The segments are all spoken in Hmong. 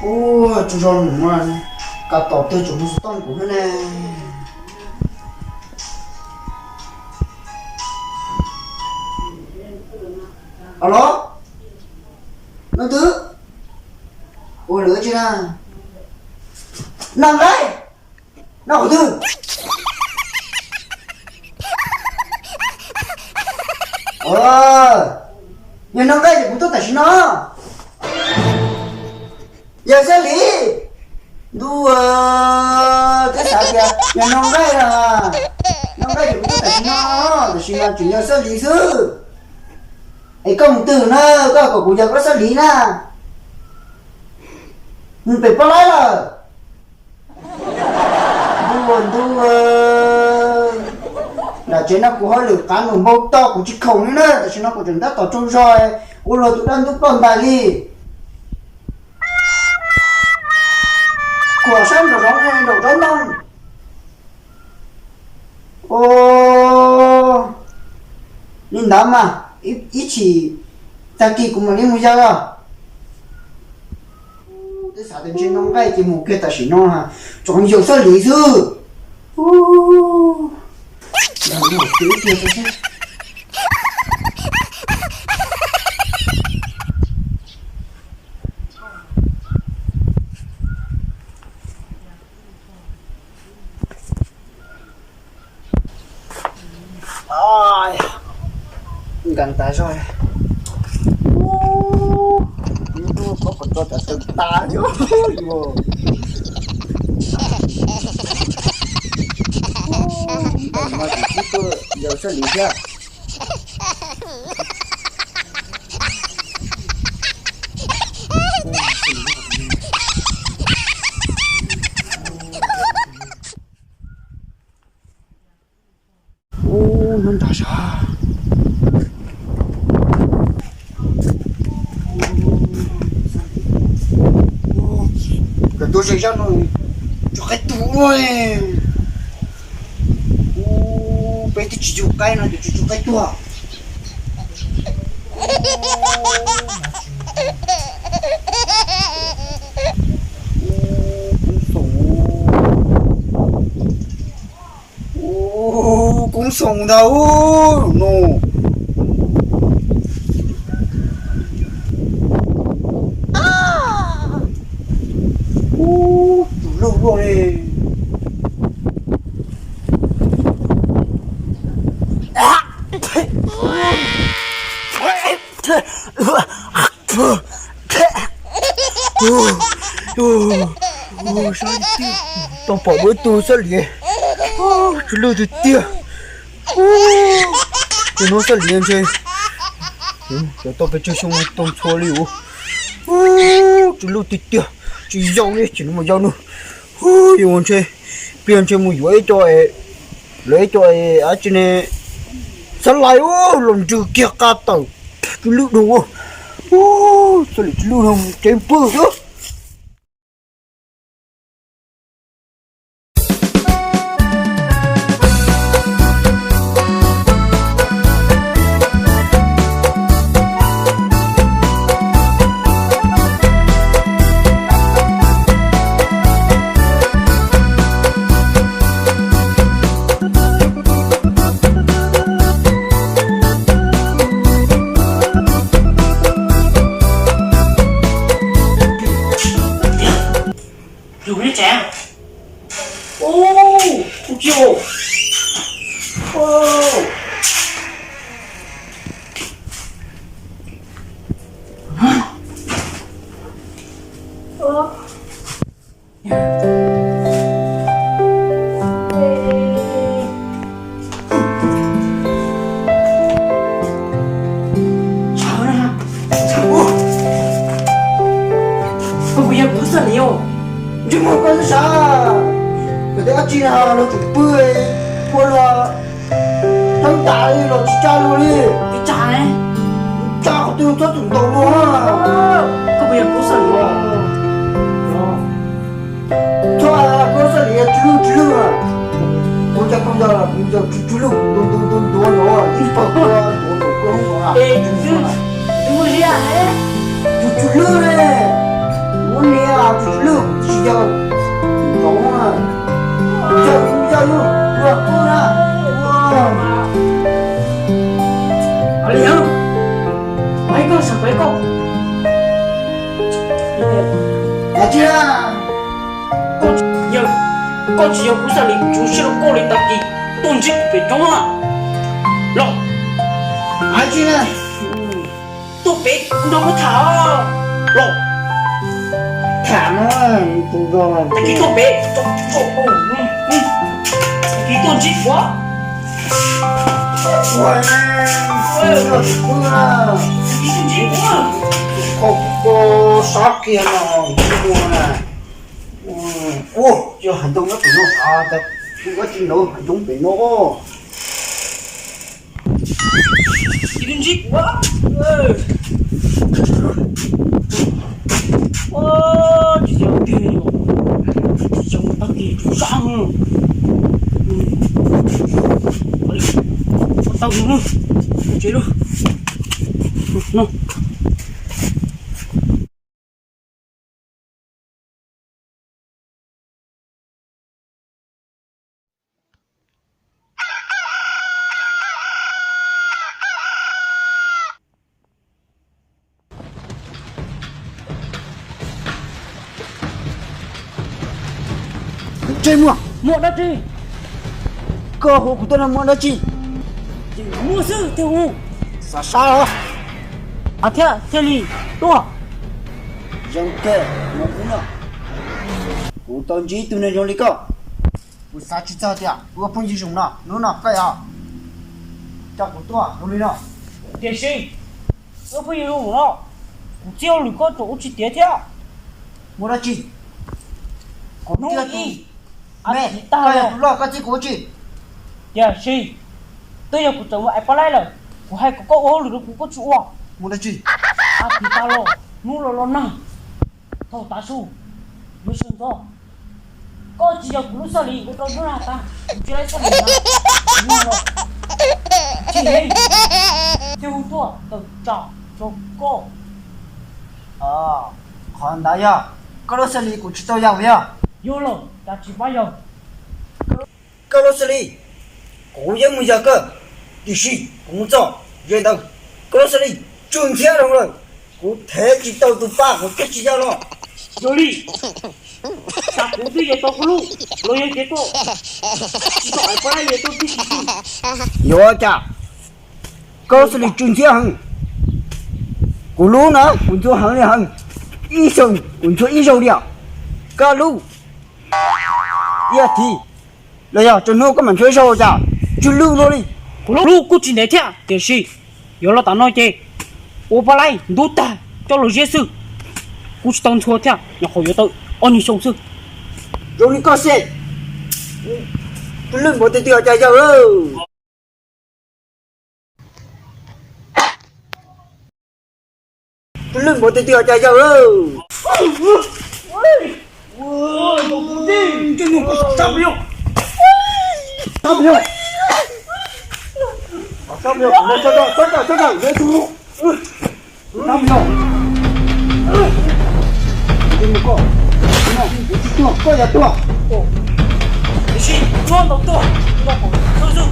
Ua tsaug zog mus, ka tos twg tseem mus xov tooj kuv thiab ne. Alo, leej twg? Ua lawv tsi na? Noj nqaij. Noj qhov twg? Yog noj nqaij ces kuv tuaj tam sim no. Yawg Xab Lis, ntuj, twb xav tias yog noj nqaij, noj nqaij ces kuv tuaj tam sim no, tam sim no tseem yog Xab Lis xwb. Es koj mus twg na, koj kom kuv yog koj Xab Lis na? Mus pem Paj Laib lawm. Ntuj, ntuj, nram tsev no kuv hauj lwm qav num npau taws kuv tsis khoom li na, tam sim no kuv tseem tab tom tsaug zog ua luag tus dab ntub ploj ntais li. Kuam sab nraum zoov nraum zoov ntoo. Ua li ntawd mas, ib chim tag kis kuv mam li mus yawg os. Twb xav tias ntshe noj nqaij ces mus kiag tam sim no, tseem yog Xab Lis xwb. Nkees tas zog. Ub, pob kos tso cov teev tas li. Ntawm no ces twb tuaj yawg Xab Lis thiab. Ub, hnub nrag sav. Cov tuaj ze zaj no tsuas qaib tuag ua. Ub, peb twb tsis yug qaib no ces tsuas qaib tuag. Ub, koob xoom. Ub, koob xoom ntag ub no. Ub, tus lwj luaj li. Tau pom dua ib tug Xab Lis, tsw lwj tiag tiag. Tus no Xab Lis ntshe, cov tau pes tsawg xyoo tau ntxhua li ub. Tsw lwj tiag tiag, tsis yau li, tsis mus yau nws. Ub, yuav ntshe, pliag ntshe mus yuav ib co, lawv ib co, ab tsi ne, Xab Lais ub, los nrws kiag qa tawm, tsw lwj dhau. Ub, Xab Lis tsw lwj dhau, tsev pw xwb. Lus neb tsev. Ub, ub, ub. Koj puas yog kuv Xab Lis os? Ntsej muag koj xwb sav, koj tej dab tsi na los tseem pw, ua luag tseeb tas li los tsis tsa luag li. Tsis tsa ne? Tsa qhov twg txhob txwm ntaus luag. Koj puas yog kuv Xab Lis os? Txhob, koj Xab Lis tsw lwj tsw lwj. Kuv cov phooj ywg los kuv cov tsw tsw lwj ntuav ntuav ntuav ntuav ntuav ib pawg ntuav ntuav ntuav ntuav. Es tsw tsw lwj ne, kuv niam Ua, ua, ua. Ua li yog, pab koj, pab koj. Hais tsis, yog koj tsis yog kuv xav li tsuv siab rau koj li tag kis tuaj ntsib kuv pem roob los. Hais tsis na. Tuaj pem nrog kuv tham los. Tham no, tus zog tag kis tuaj pem, tag kis tuaj ntsib kuv. Ua, ua, ua, tag kis tuaj ntsib kuv. Koj tuaj sab kiag no, ua na. Ua, yog hav ntoo nyob pem no, tas tus ua tsis nrov hav ntoo pem no. Tsis ntsib kuv. Ua, tsis yog tiag, tsis yog tag kis tsuv sab. Tau no, tsev lawm. No. Tsis muaj, muaj dab tsi? Koj hu kuv tuaj no muaj dab tsi? Ces muaj xwb thiaj hu. Xav sab los? Thiaj, thiaj li tuaj. Zoo kawg, mus ub no. Kuv tau ntsib ib tug neeg zoo li koj. Kuv xav tsis txog tias kuv ua phooj ywg zoo no, hnub no koj yog coj kuv tuaj zoo li no. Tiam sis wb phooj ywg zoo no, kuv txib hauj lwm koj tseem ua tsis tiav thiab. Muaj dab tsi? Kuv twb yog tus me, koj yog tus loj, koj txib kuv ua tsi? Tiam sis twb yog kuv txawm ua ais pab laib lawm, kuv hais kom koj ua hauj lwm rau kuv koj tsis ua. Muaj dab tsi? Ab, tsis tas los, hnub los los nag, thaum tav su, yuav sawv ntxov, koj tsis yog kuv lub xab lis ua rau nyob na tas, kuv tsis laib xab lis na, kuv los tsis heev thiaj hu tuaj tawm tsam rau koj. Qhov ntawd yog koj lub xab lis kuv tsis tau yam yog. Yog los cas tsis pab yog. Koj lub xab lis, kuv yeej mus yog koj, tiam sis kuv mus txog ze ntawd, koj lub xab lis tsw ntxhiab lawm, kuv thev tsis tau tus pa kuv thiaj tsis yog los. Yog li, tas kuv twb yog tau kuv lub, los yog tias koj tsis tau ais pab laib yog koj tib si xwb. Yuav cas? Koj lub xab lis tsw ntxhiab heev. Kuv lub na kuv ntxhua heev li heev, ib xyoos kuv ntxhua ib zaug li os. Koj lub ib as thiv los yog tsaus hnub koj mam ntxhua ib zaug cas tsw lwj luaj li. Kuv lub kuj tsis ntev thiab tiam sis yuav los tam no ces ua pab laib ntub tag coj los ziab xwb. Kuv tsis tau ntxhua thiab, nyuam qhuav yuav tau ob nyuag xyoo xwb. Zoo li koj xwb, tsw lwj npaum twg twg cas yawg. Tsw lwj npaum twg twg cas yawg. Koj yog tuag, tiam sis tuag ntau tuag, tuag ntau tuag.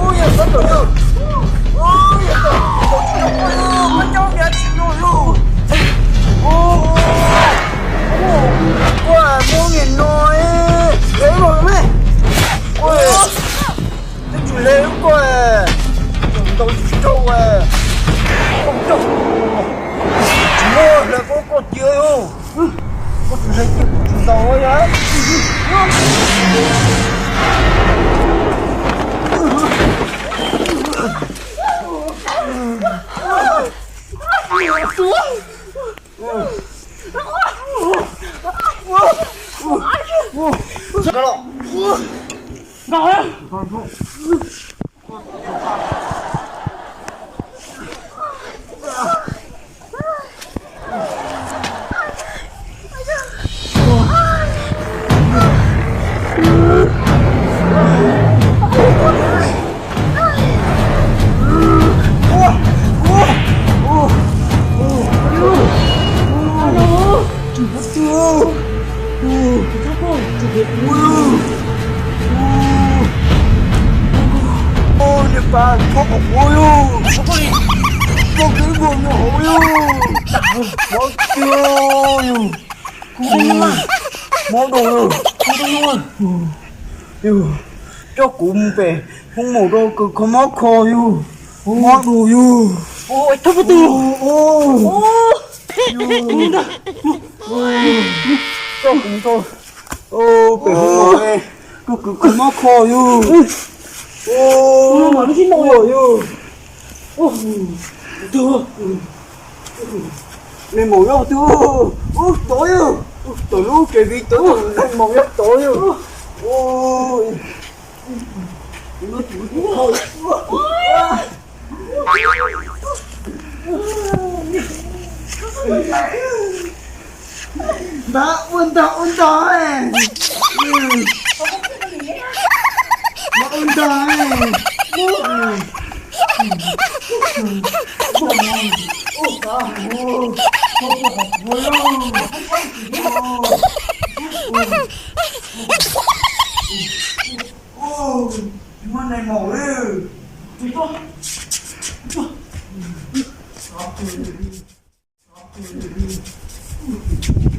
Ua, yog koj tus yog. Ua, yog koj tus yog, koj cov niam tsis luag lug. Ua, ua, ua, muab niam no, Niag pas, koj qhov quav yog, koj twb nkaus nws hauv yog, mob tiag yog, mob dua yog, yog, coj kuv mus pem hoob maum rau kws kho mob kho yog, mob dua yog, coj kuv mus rau pem hoob maum rau kws kho mob kho yog, yog, me maum yog twg, ub, tod yog, tod lub tsev viv tod, me maum yog tod yog. Npawg, ua ntog ua ntog, npawg, ua ntog.